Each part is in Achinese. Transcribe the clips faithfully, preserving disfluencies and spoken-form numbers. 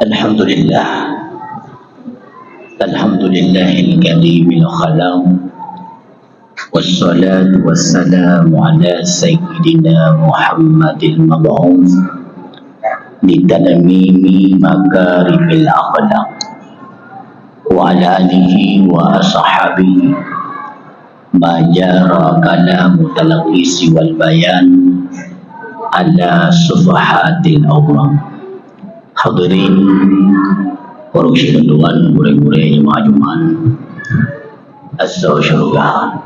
Alhamdulillah. Alhamdulillahil karimil khalaq. Wassalatu wassalamu ala sayyidina Muhammadil mab'uts li tamimi makarimil akhlaq. Wa ala alihi wa ashabihi ma jara kalamu talqisi wal bayan ala sufhatil awraq. Hadirin, para syedara, gurée-gurée jeumaah Jumat, asoe syeuruga.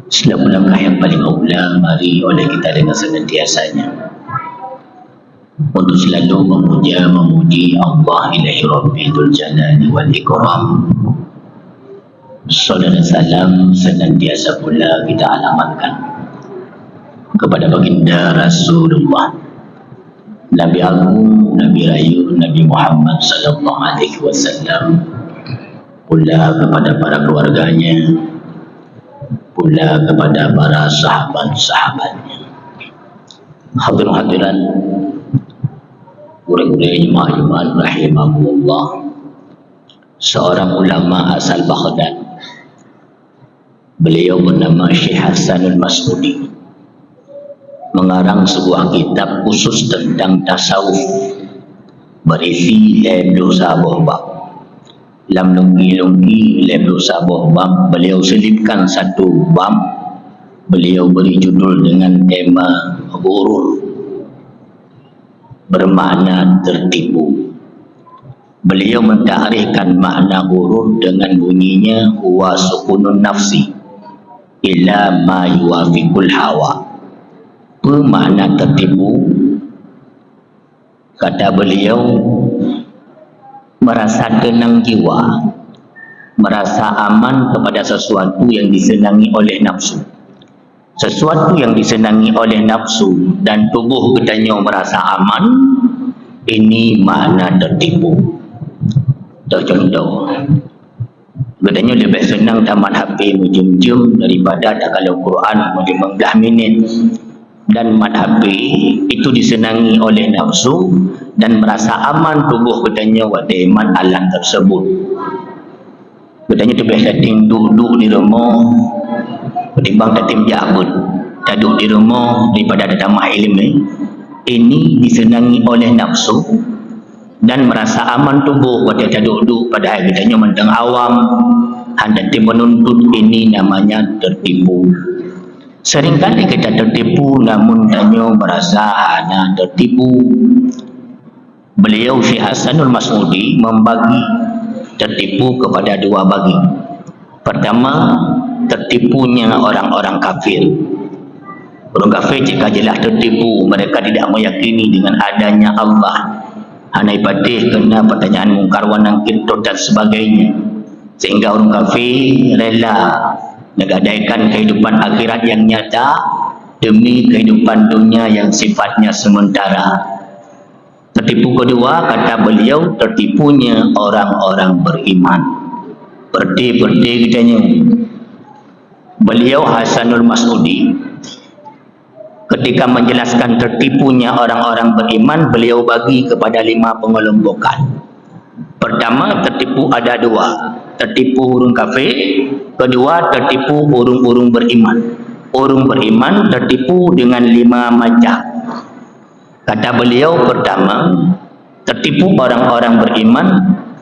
Seulaweuet nyang paleng aula mari oleh kita dengan senantiasanya untuk selalu memuja, memuji Allah ilahi Rabbi Dzul Jalali wal Ikram. Salawat salam senantiasa pula kita alamatkan kepada baginda Rasulullah, Nabi Agung, Nabi Rayu, Nabi Muhammad sallallahu alaihi wasallam, pula kepada para keluarganya, pula kepada para sahabat-sahabatnya. Hadirin hadirat, gurée-gurée jeumaah Jumat rahimakumullah. Seorang ulama asal Baghdad. Beliau bernama Syekh Hasanul Mas'udi. Mengarang sebuah kitab khusus tentang tasawuf. Berisi lhée ploh saboh bab. Lam lungki-lungki lhée ploh saboh bab, beliau selipkan satu bab. Beliau beri judul dengan tema ghurur. Bermakna tertipu. Beliau mentakrifkan makna ghurur dengan bunyinya, "Huwa sukunun nafsi ila ma yuwafiqul hawa." Peue makna tertipu? Kata beliau, merasa tenang jiwa, merasa aman kepada sesuatu yang disenangi oleh nafsu. Sesuatu yang disenangi oleh nafsu dan tubuh geutanyoe merasa aman, ini makna tertipu. Contoh, geutanyoe leubeh seunang tamat H P meujeuem-jeuem daripada takalon Quran meulima blah minit. Dan mat H P itu disenangi oleh nafsu dan merasa aman tubuh geutanyoe watée mat alat tersebut. Geutanyoe leubeh tatem duek-duek di rumoh ketimbang tatem jak beuet. Taduek di rumoh daripada tatamah ileumé. Ini disenangi oleh nafsu dan merasa aman tuboh watée taduek-duek, padahai geutanyoe mantong awam, hana tatem meununtut. Ini namanya tertipu. Seringkali kita tertipu, namun tanyoe merasa hana tertipu. Beliau, Syekh Hasanul Masudi, membagi tertipu kepada dua bagi. Pertama, tertipunya orang-orang kafir. Ureuëng kafir cit ka jeulaih tertipu, mereka tidak meyakini dengan adanya Allah. Hana ipatéh keu na pertanyaan Mungkar wa Nakir dan sebagainya. Sehingga ureuëng kafir rela menggadaikan kehidupan akhirat yang nyata demi kehidupan dunia yang sifatnya sementara. Tertipu kedua, kata beliau, tertipunya orang-orang beriman. Berarti, berarti geutanyoe. Beliau, Hasanul Masudi, ketika menjelaskan tertipunya orang-orang beriman, beliau bagi kepada lima pengelompokan. Pertama, tertipu ada dua. Tertipu ureuëng kafir. Kedua, tertipu ureuëng-ureuëng beriman. Ureuëng beriman tertipu dengan lima macam. Kata beliau, pertama, tertipu orang-orang beriman,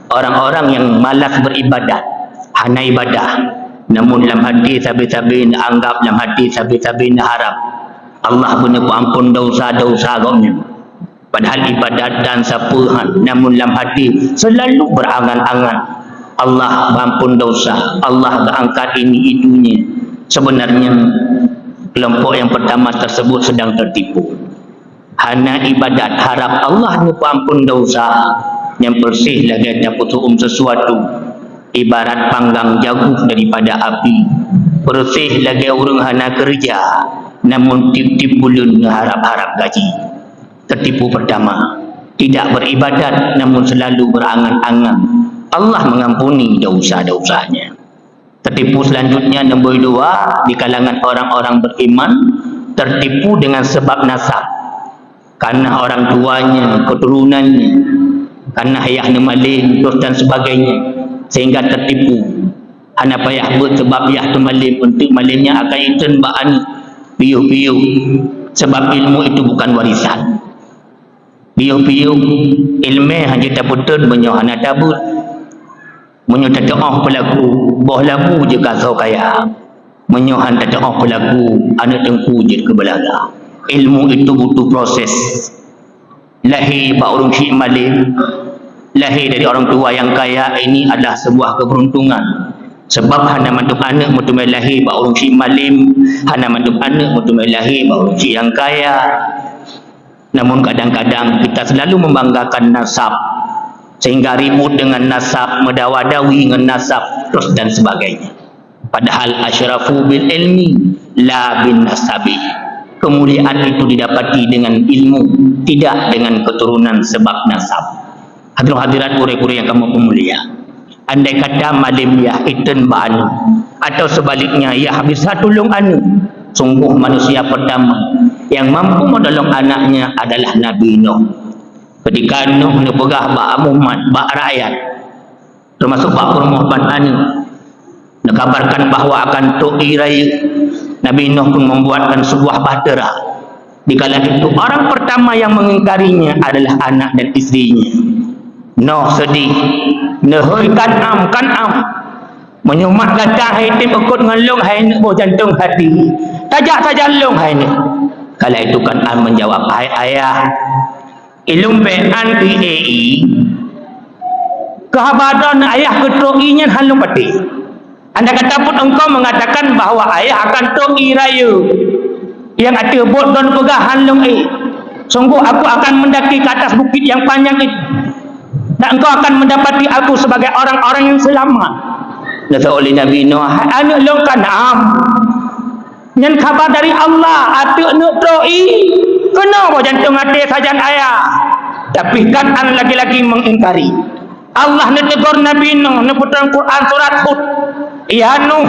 orang-orang yang malas beribadat, hana ibadah. Namun lam hati sabe-sabe na anggap, lam hati sabe-sabe na harap Allah beuneuh peuampon dosa-dosa gobnyan. Padahal ibadat dan sapeue han, namun lam hati selalu berangan-angan Allah peuampon dosa, Allah geuangkat ini itunya. Sebenarnya, kelompok yang pertama tersebut sedang tertipu. Hana ibadat, harap Allah geupeuampon dosa, nyang persis lagée tapeutu'um sesuatu, ibarat panggang jagoe daripada api, persis lagée ureuëng hana keureuja, namun tieb-tieb buleuen meuharab-harab gaji. Tertipu pertama, tidak beribadat namun selalu berangan-angan Allah mengampuni dosa-dosanya. Tertipu selanjutnya, nombor dua, di kalangan orang-orang beriman, tertipu dengan sebab nasab. Karena orang tuanya, keturunannya, Karena ayah neumalém, terus dan sebagainya, sehingga tertipu. Hana payah beuet, sebab yah teumalém, eunteuk malém nyan akan iteun bak aneuk, piôh-piôh. Sebab ilmu itu bukan warisan. Piôh-piôh, ileumèe hana tapeuteun meunyoe hana tabeuet. Meunyoe tatu'oh peulaku, boh labu jeuet keu asoe kaya. Meunyoe hana tatu'oh peulaku, aneuk teungku jeuet keu beulaga. Ilmu itu butuh proses. Lahé bak ureueng syiek malém, lahé dari orang tua yang kaya, ini adalah sebuah keberuntungan. Sebab hana mandum aneuk meuteumé lahé bak ureueng syiek malém, hana mandum aneuk meuteumé lahé bak ureueng syiek nyang kaya. Namun kadang-kadang kita selalu membanggakan nasab, sehingga ribut dengan nasab, meudawa-dawi ngon nasab, terus dan sebagainya. Padahal asyrafu bil ilmi la bin nasabi. Kemuliaan itu didapati dengan ilmu, tidak dengan keturunan sebab nasab. Hadirin hadirat, guru-guru yang kamoe peumulia. Andai kata malém yah iteun bak aneuk, atau sebaliknya yah bisa tulông aneuk, sungguh manusia pertama yang mampu menolong anaknya adalah Nabi Nuh. Ketika Nuh neupeugah bak umat, bak rakyat, termasuk bak peurumoh ban aneuk, neukabarkan bahwa akan trok ie rayeuk, Nabi Nuh pun membuatkan sebuah bahtera. Di kala itu, orang pertama yang mengingkarinya adalah anak dan istrinya. Nuh seudeh, neuhôi Kan'an, Kan'an. Meunyoe mak gata hai tem eukôt ngon lôn, hai neuk boh jantông hati. Tajak sajan lôn, hai neuk. Kala itu Kan'an menjawab, "Hai ayah, ilôn bèe an keu ie." Keu haba droeneuh ayah keu trok ie nyan hana lôn patéh. Andai kata pun engkau mengatakan bahwa ayah akan trok ie rayeuk, nyang ateueh bot droeneuh peugah hana lôn ék, sungguh aku akan mendaki ke atas bukit yang panjang itu, dan engkau akan mendapati aku sebagai orang-orang yang selamat. Neuseuleuh lé Nabi Nuh, "Hai aneuk lôn Kan'an, nyan khabar dari Allah, ateueh neuk trok ie, keunoe boh jantông até sajan ayah." Tapi Kan'an lagi-lagi mengingkari. Allah neutegur Nabi Nuh, neupeutrang Quran surat Hud, "Ya Nuh,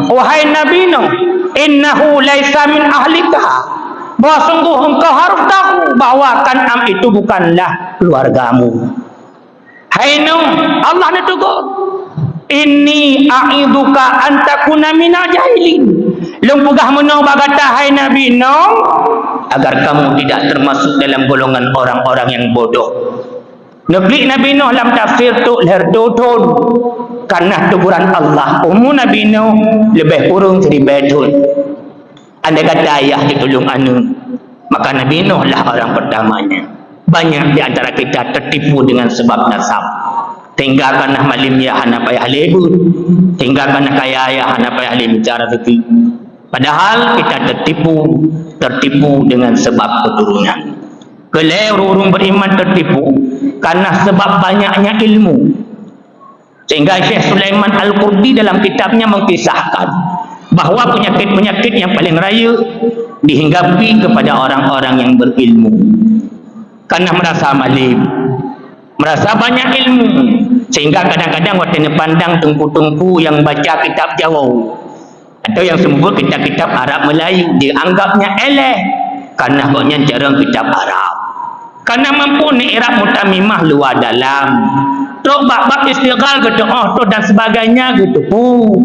wahai Nabi Nuh, innahu laisa min ahlika." Bahwa sungguh engkau harus tahu bahwa Kan'an itu bukanlah keluargamu. Hai Nuh, Allah neutegur, "Inni a'idzuka an takuna minal jahilin." Lôn peugah meunoe bak gata, hai Nabi Nuh, agar kamu tidak termasuk dalam golongan orang-orang yang bodoh. Neuklik Nabi Nuh lam tafsir trok lhèe reutôh thôn. Karena teguran Allah, umu Nabi Nuh leubeh kureueng siribèe thôn. Andai kata ayah jitulông aneuk, maka Nabi Nuh lah orang pertamanya. Banyak di antara kita tertipu dengan sebab nasab. Sehingga ka na malém yah hana payah lé beuet. Sehingga ka na kaya yah hana payah lé mita raseuki. Padahal kita tertipu, tertipu dengan sebab keturunan. Keu lhèe ureueng-ureueng beriman tertipu karena sebab banyaknya ilmu. Sehingga Syekh Sulaiman Al-Qurdi dalam kitabnya mengkisahkan bahwa penyakit-penyakit yang paling rayeuk dihinggapi kepada orang-orang yang berilmu. Karena merasa malém, merasa banyak ilmu, sehingga kadang-kadang watèe neupandang teungku-teungku nyang baca kitab Jawoe, atau nyang seumeubeuet kitab-kitab Arab Meulayu, dianggapnya éléh, karena gobnyan carông kitab Arab. Karena mampu ni i'rab mutamimah luwa dalam. Trok bak bab istighal geuteu'oh trok dan sebagainya geuteupeue.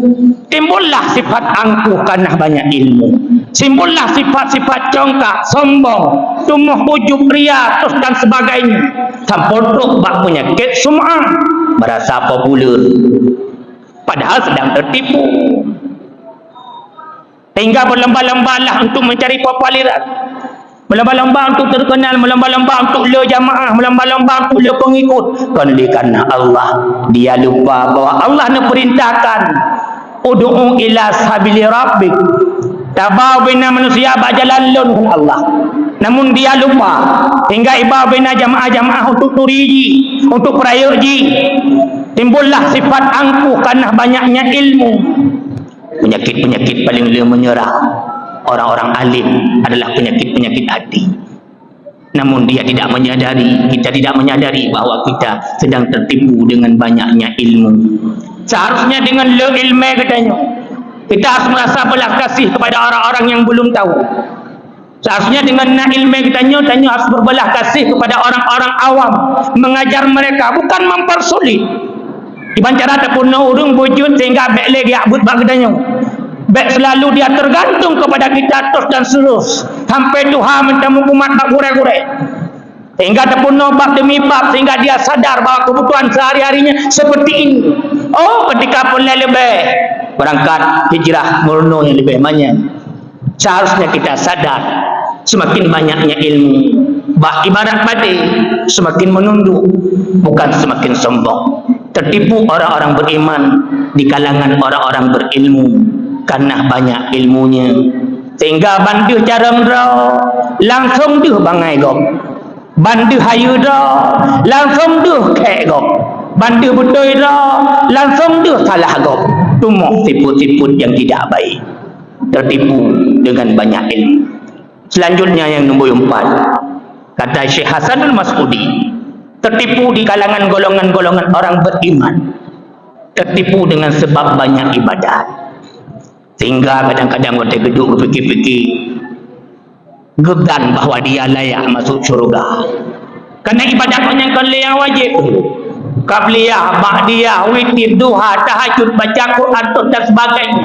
Timbullah sifat angkuh karena banyak ilmu. Timbullah sifat-sifat congkak, sombong, tumoh ujub, ria, terus dan sebagainya. Sampoe trok bak penyakit sum'ah, merasa populer. Padahal sedang tertipu. Sehingga berlomba-lombalah untuk mencari popularitas. Berlomba-lomba untuk terkenal, berlomba-lomba untuk le jamaah, berlomba-lomba untuk le pengikut. Kon lé karena Allah, dia lupa bahwa Allah neupeurintahkan, "Ud'u ila sabili rabbik." Tabao bina manusia bak jalan lôn, kheun Allah. Namun dia lupa, sehingga ibao bina jamaah-jamaah untuk turi jih, untuk peurayeuk jih. Timbullah sifat angkuh karena banyaknya ilmu. Penyakit-penyakit paling le menyerang orang-orang alim adalah penyakit-penyakit hati. Namun dia tidak menyadari, kita tidak menyadari bahwa kita sedang tertipu dengan banyaknya ilmu. Seharusnya dengan le ileumèe geutanyoe, kita harus merasa belas kasih kepada orang-orang yang belum tahu. Seharusnya dengan na ilmu geutanyoe, tanyoe harus berbelas kasih kepada orang-orang awam, mengajar mereka, bukan mempersulit. Kiban cara tapeurunoe ureuëng beujeuet sehingga bék lé geujak beuet bak geutanyoe. Bék selalu dia tergantung kepada kita terus dan terus, sampai tuha meutameukumat bak gurée-gurée. Sehingga tapeurunoe bab demi bab, sehingga dia sadar bahwa kebutuhan sehari-harinya seperti ini. Oh, ketika peureulée leubeh, berangkat hijrah meurunoe nyang leubeh manyang. Seharusnya kita sadar, semakin banyaknya ilmu, bah ibarat padi, semakin menunduk, bukan semakin sombong. Tertipu orang-orang beriman di kalangan orang-orang berilmu karena banyak ilmunya. Sehingga ban deuh carông droe, langsung deuh bangai gob. Ban deuh hayeue droe, langsung deuh khék gob. Ban deuh beutôi droe, langsung deuh salah gob. Tumoh sifeuet-sifeuet nyang tidak baik. Tertipu dengan banyak ilmu. Selanjutnya nyang nombor empat, kata Syekh Hasanul Masudi, tertipu di kalangan golongan-golongan orang beriman. Tertipu dengan sebab banyak ibadat. Sehingga kadang-kadang watée geuduek geupikir-pikir, geugan bahwa dia layak masuk syurga. Karena ibadat nyan kon lé nyang wajéb. Qabliyah, ba'diyah, witir, duha, tahajud, baca Quran, dan sebagainya.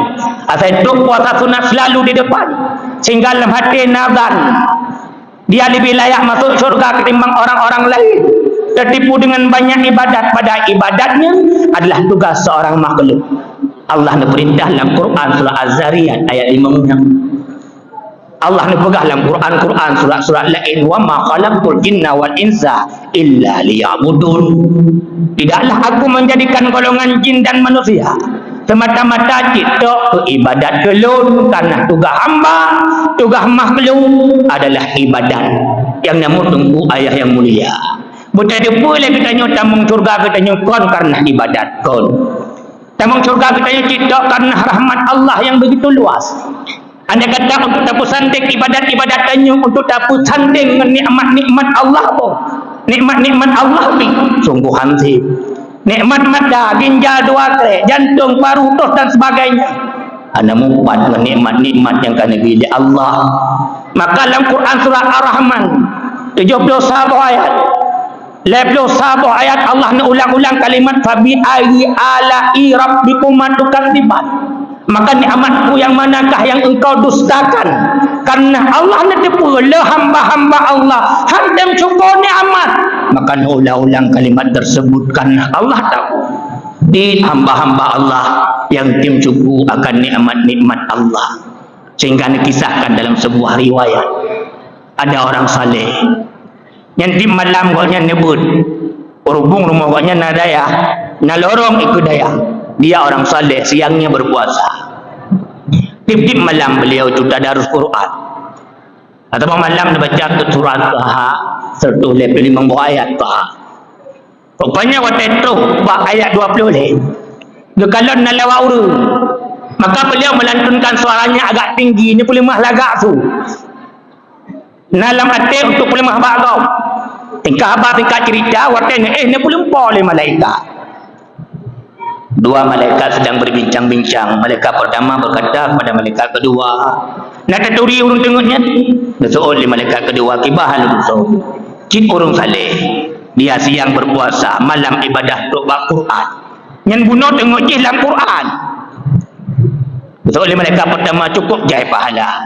Asai trok puasa sunat selalu di depan. Sehingga lam hati nazan, dia lebih layak masuk syurga ketimbang orang-orang lain. Tertipu dengan banyak ibadat, padahal ibadatnya adalah tugas seorang makhluk. Allah neupeurintah lam Quran surah Az-Zariyat ayat lima puluh enam. Allah neupeugah lam Quran, Quran surat-surat laén, "Wa ma khalaqtul jinna wal insa illa liya'budun." Tidaklah Aku menjadikan golongan jin dan manusia semata-mata cit tok keu ibadat keu Lôn, karena tugaih hamba, tugaih makhluk adalah ibadat. Nyang na meuteungku ayah nyang mulia, beuteupeue lé geutanyoe tamong syurga geutanyoe kon karena ibadat kon. Tamong syurga geutanyoe cit tok karena rahmat Allah nyang begitu luas. Andai kata untuk tapeusandeng ibadat-ibadat tanyoe, untuk tapeusandeng ngon nikmat-nikmat Allah boh, nikmat-nikmat Allah pih, sungguh hanse. Nikmat mata, ginjal dua krek, jantong, paru, usus dan sebagainya, hana meupat ngon nikmat-nikmat nyang ka neubri lé Allah. Maka lam Quran surat Ar-Rahman, tujoh ploh saboh ayat, lhèe ploh saboh ayat Allah neuulang-ulang kalimat, "Fabi ayyi ala'i rabbikuma tukadziban?" Maka nikmat-Ku nyang manakah nyang engkau dustakan? Karena Allah neuteupeue lé hamba-hamba Allah han tem syukur nikmat, maka neuulang-ulang kalimat tersebut karena Allah tahu di hamba-hamba Allah nyang tem syukur akan nikmat-nikmat Allah. Sehingga neukisahkan dalam sebuah riwayat, ada orang saleh. Nyan tiep malam gobnyan neubeuet. Berhubung rumoh gobnyan na dayah, na lorong ikeue dayah. Dia orang saleh, siangnya berpuasa. Tiep-tiep malam beliau tu tadarus Quran. Atawa malam neubaca keu surat Taha, seratus lhèe ploh limong boh ayat Taha. Rupanya watèe troh bak ayat dua ploh lhèe, geukalon na lewat ureueng. Maka beliau melantunkan suaranya agak tinggi, neupeuleumah lagak su. Na lam até untuk peuleumah bak gob. Singkat haba, singkat cerita, watèe neuéh, neupeulumpoe lé malaikat. Dua malaikat sedang berbincang-bincang. Malaikat pertama berkata kepada malaikat kedua, "Na taturi ureueng teungeut nyan?" Geuseuôt lé malaikat kedua, "Kiban hana turi." "Cit ureueng saleh. Dia siang berpuasa, malam ibadah trok bak Quran. Nyan bunoe teungeut jih lam Quran." Geuseuôt lé malaikat pertama, "Cukup jai pahala."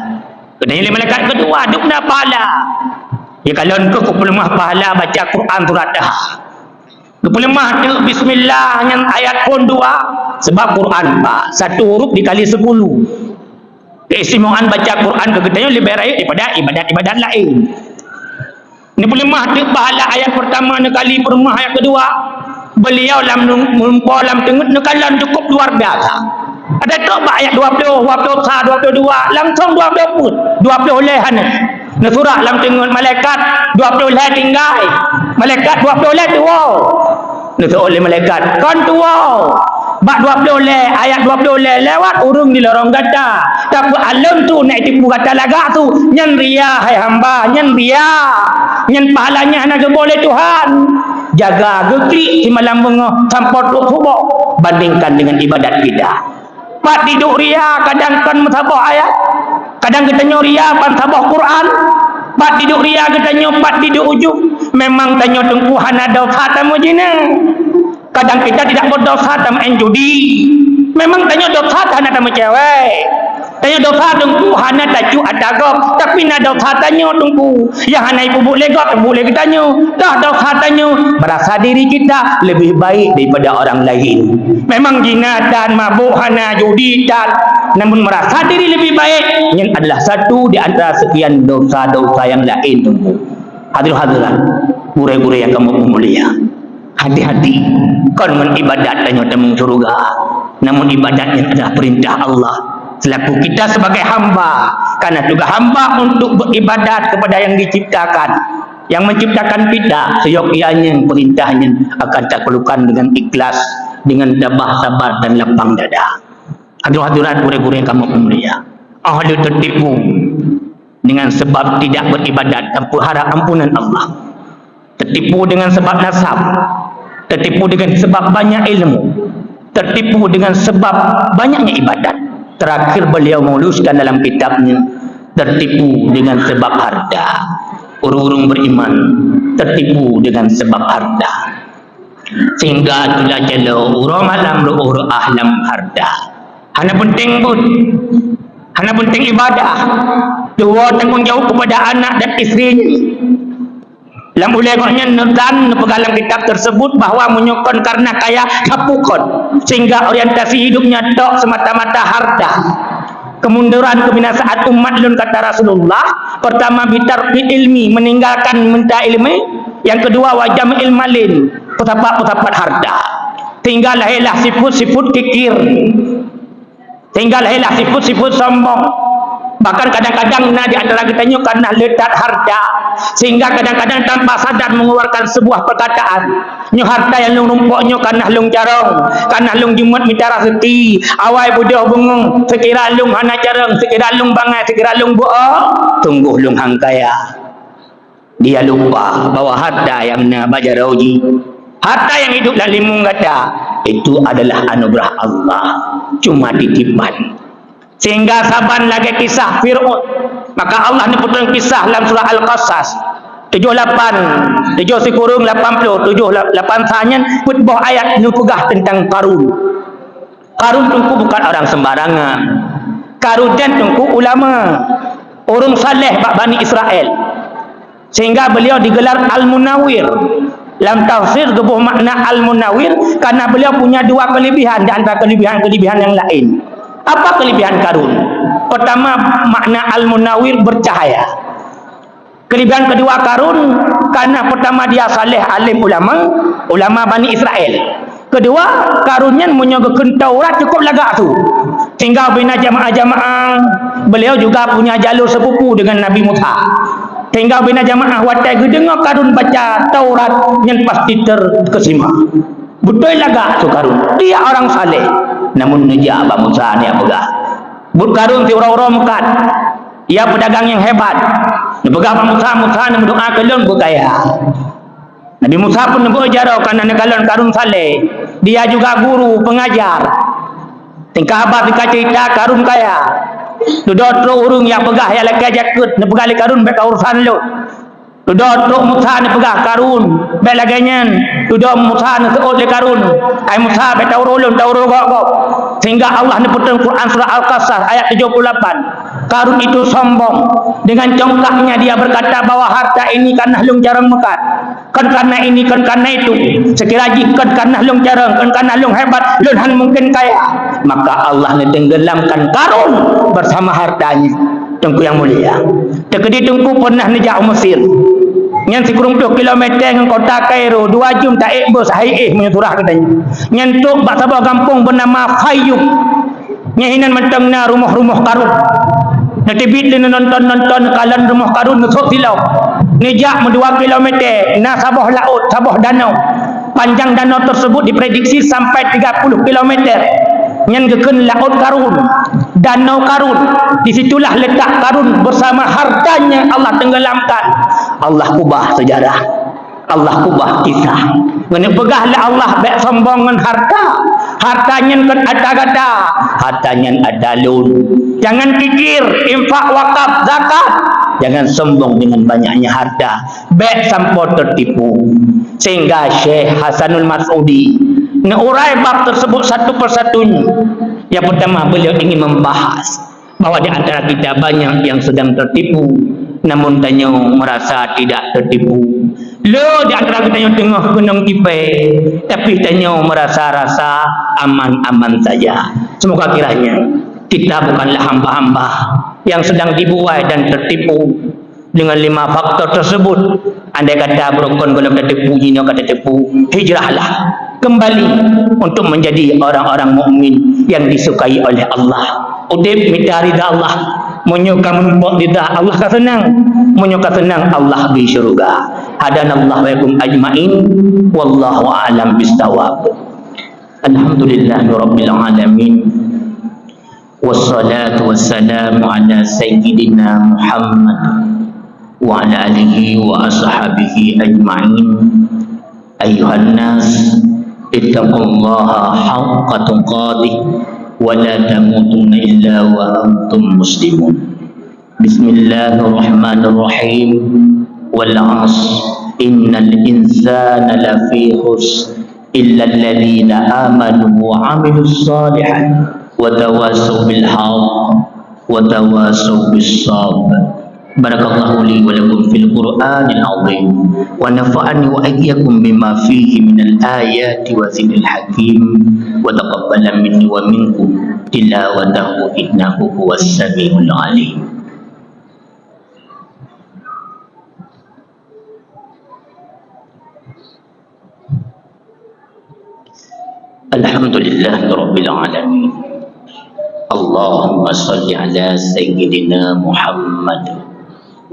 Geutanyong lé malaikat kedua, "Dum na pahala?" "Ya, kalon keuh kupeuleumah pahala baca Quran surat Taha." Geupeuleumah teuk bismillah nyan ayat phon dua, sebab Quran empat, satu huruf dikali sepuluh. Keistimewaan baca Quran keu geutanyoe leubeh rayeuk daripada ibadat-ibadat laén. Neupeuleumah teuk pahala ayat pertama, neukali peuleumah ayat kedua. Beliau lam num-, meulumpoe lam teungeut neukalon cukup luar biasa. Ada trok bak ayat dua puluh, dua puluh satu, dua puluh dua, langsung dua puluh peuet, dua puluh lhèe hana. Neusurat lam teungeut malaikat, dua puluh lhèe tinggai. Malaikat dua puluh lhèe tuwoe. Neuseuôt lé malaikat, "Kon tuwoe. Bak dua puluh lhèe, ayat dua puluh lhèe lewat ureueng di lorong gata. Tapi alon tu na itipu gata lagak tu, nyan ria, hai hamba, nyan ria. Nyan pahala nyan hana geuboh lé Tuhan. Jaga geuklik simalam beungoh sampoe trok suboh, bandingkan dengan ibadat kita." Pat diduek ria kadang kon meusaboh ayat. Kadang geutanyoe ria ban saboh Quran, pat diduek ria geutanyoe, pat diduek ujoe. Memang tanyoe teungku hana dosa tameujinéh. Kadang kita tidak berdosa tameuén judi. Memang tanyoe dosa hana tameucewek. Tanyoe dosa teungku hana tacut ata gob, tapi na dosa tanyoe teungku. Nyang hana ipeubuet lé gob, peubuet lé geutanyoe. Toh dosa tanyoe, merasa diri kita lebih baik daripada orang lain. Memang zina tan, mabök hana, judi tan, namun merasa diri lebih baik, nyan adalah satu di antara sekian dosa-dosa yang lain teungku. Hadirin hadirat, gurée-gurée nyang kamoe mulia. Hati-hati, kon ngon ibadat tanyoe tamong syeuruga. Namun ibadat nyan adalah perintah Allah. Selaku kita sebagai hamba, karena tugas hamba untuk beribadat kepada yang diciptakan. Yang menciptakan kita, siyok ia nyan perintah nyan akan taklukkan dengan ikhlas, dengan tabah sabar dan lapang dada. Hadirin hadirat gurée-gurée nyang kamoe mulia. Oh lheueh teutipu dengan sebab tidak beribadat dan peuharap ampunan Allah. Tertipu dengan sebab nasab, tertipu dengan sebab banyak ilmu, tertipu dengan sebab banyaknya ibadat. Terakhir beliau menuliskan dalam kitabnya, tertipu dengan sebab harta. Ureuëng-ureuëng beriman tertipu dengan sebab harta. Sehingga itulah jaloe uroe malam reuôh reuah lam harta. Hana penting buet, hana penting ibadah. Tuwoe tanggung jawab kepada anak dan istrinya. Lam ulée gobnyan neutan neupeugah lam kitab tersebut bahwa meunyoe kon karena kaya, sapeue kon, sehingga orientasi hidupnya tok semata-mata harta. Kemunduran, kebinasaan umat lôn, kata Rasulullah, pertama bitarkil ilmi, meninggalkan minta ilmu, yang kedua wa jam'il malin, peusapat-peusapat harta. Sehingga lahirlah sifat-sifat kikir. Sehingga lahirlah sifat-sifat sombong. Bahkan kadang-kadang na di antara geutanyoe kana leutat harta, sehingga kadang-kadang tanpa sadar mengeluarkan sebuah perkataan, "Nyoe harta nyang lôn rumpok nyoe kana lôn carông, kana lôn jeuet mita raseuki, awai beudôh beungoh, seukira lôn hana carông, seukira lôn bangai, seukira lôn beuo, sunggoh lôn han kaya." Dia lupa bahwa harta nyang na bak jaroe jih, harta nyang hidup lam limong gata, itu adalah anugerah Allah, cuma titipan. Sehingga saban lagée kisah Fir'aun, maka Allah neupeutrön kisah lam surah Al-Qasas tujoh lapan, tujoh sikureueng lapan ploh, tujoh lapan sa nyan, peuet boh ayat neupeugah teuntang Qarun. Qarun teungku bukan orang sembarangan. Qarun nyan teungku ulama, ureuëng saleh bak Bani Israel. Sehingga beliau digelar Al-Munawwir. Lam tafsir geuboh makna Al-Munawwir karena beliau punya dua kelebihan di antara kelebihan-kelebihan yang lain. Apa kelebihan Qarun? Pertama, makna Al-Munawwir bercahaya. Kelebihan kedua Qarun, karena pertama dia saleh, alim, ulama, ulama Bani Israel. Kedua, Qarun nyan meunyoe geukheun Taurat cukup lagak su. Sehingga bina jamaah-jamaah, beliau juga punya jalur sepupu dengan Nabi Musa. Sehingga bina jamaah watée geudeungoe Qarun baca Taurat nyan pasti terkesima. Beutôi lagak su Qarun. Dia orang saleh. Namun neujak bak Musa neupeugah, "Buet Qarun siuroe-uroe meukat. Ia peudagang nyang hebat." Neupeugah bak Musa, "Musa, neumeudoa keu lôn beukaya." Nabi Musa pun neubeuet jaroe karena neukalon Qarun saleh. Dia juga guru, pengajar. Tingkah haba singkat cerita, Qarun kaya. Dudoe trok ureuëng nyang peugah nyang lakée jakeuet, neupeugah lé Qarun, "Bék kah urosan lôn." Dudoe trok Musa neupeugah, "Qarun, bék lagée nyan." Dudoe Musa neuseuôt lé Qarun, "Hai Musa, bék ta uroe lôn, ta uroe gob-gob." Sehingga Allah neupeutrön Quran surah Al-Qasas ayat tujoh puluh lapan. Qarun itu sombong. Dengan congkaknya dia berkata bahwa harta ini kana lôn carông meukat. Kon kana ini, kon kana itu. Seukira jih kon kana lôn carông, kon kana lôn hebat, lôn hán mungken kaya. Maka Allah neutenggelamkan Qarun bersama hartanya. Teungku nyang mulia. Teukeudi teungku pernah neujak u Mesir. Nyan sikureueng ploh kilometer ngon kota Kairo, dua jeuem taék bus, hai éh meunyoe surah geutanyoe. Nyan trok bak saboh gampông beunama Fayyum. Nyan hinan mantong na rumoh-rumoh Qarun. Neuteubiet lé neunonton-nonton kalon rumoh Qarun neusok silop. Neujak meudua kilometer, na saboh laôt, saboh danau. Panjang danau tersebut diprediksi sampai tiga puluh kilometer. Nyan geukheun Laôt Qarun, Danau Qarun. Di situlah letak Qarun bersama hartanya Allah tenggelamkan. Allah ubah sejarah. Allah ubah kisah. Ngon neupeugah lé Allah, "Bék sombong ngon harta. Harta nyan kon ata gata. Harta nyan ata lôn." Jangan kikir, infak, wakaf, zakat. Jangan sombong dengan banyaknya harta. Bèk sampoe teutipu. Sehingga Syekh Hasanul Masudi neuurai bab tersebut satu persatu. Yang pertama, beliau ingin membahas bahwa di antara kita banyak yang sedang tertipu, namun tanyoe merasa tidak tertipu. Le di antara kita nyang teungoh keunong tipèe, tapi tanyoe merasa-rasa aman-aman saja. Semoga kiranya kita bukanlah hamba-hamba yang sedang dibuai dan tertipu dengan lima faktor tersebut. Andai kata beurukon gohlom teutipu, jinoe ka teutipu, hijrahlah kembali untuk menjadi orang-orang mukmin yang disukai oleh Allah. Udép mita ridha Allah. Meunyoe ka meunumpok ridha, Allah ka seunang. Meunyoe ka seunang, Allah bri syeuruga. Hadanallahu wa iyyakum ajmain. Wallahu a'lam bissawab. Alhamdulillahirabbil alamin. Wassalatu wassalamu ala sayyidina Muhammad wa ala alihi wa ashabihi ajmain. Ayyuhan nas, ittaqullaha haqqa tuqatih wa la tamutunna illa wa antum muslimun. Bismillahirrahmanirrahim. Wal 'asr, innal insana lafi khusr, illal ladzina amanu wa 'amilus shalihat, wa tawasau bil haqq, wa tawasau bis sabr. Barakallahu li wa lakum fil Qur'anil azim, wa nafa'ani wa iyyakum bima fihi minal ayati wa dzikril hakim, wa taqabbala minni wa minkum tilawatahu innahu huwas samiul alim. Alhamdulillahirabbil alamin. Allahumma shalli ala sayyidina Muhammad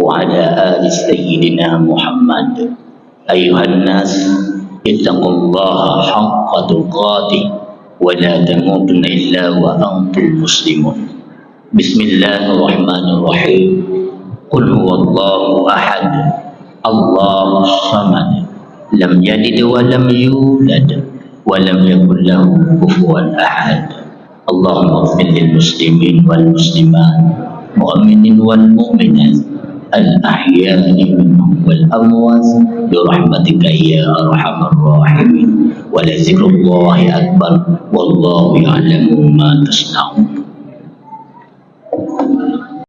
wa ala ali sayyidina Muhammad. Ayyuhan nas, ittaqullaha haqqa tuqatih wa la tamutunna illa wa antum muslimun. Bismillahirrahmanirrahim. Qul huwallahu ahad. Allahus samad. Lam yalid wa lam yulad. Wa lam yakul lahu kufuwan ahad. Allahumma ighfir lil muslimin wal muslimat, mu'minin wal mu'minat, al ahya'i minhum wal amwat, bi rahmatika ya arhamar rahimin. Wa la dzikrullahi akbar. Wallahu ya'lamu ma tasna'un.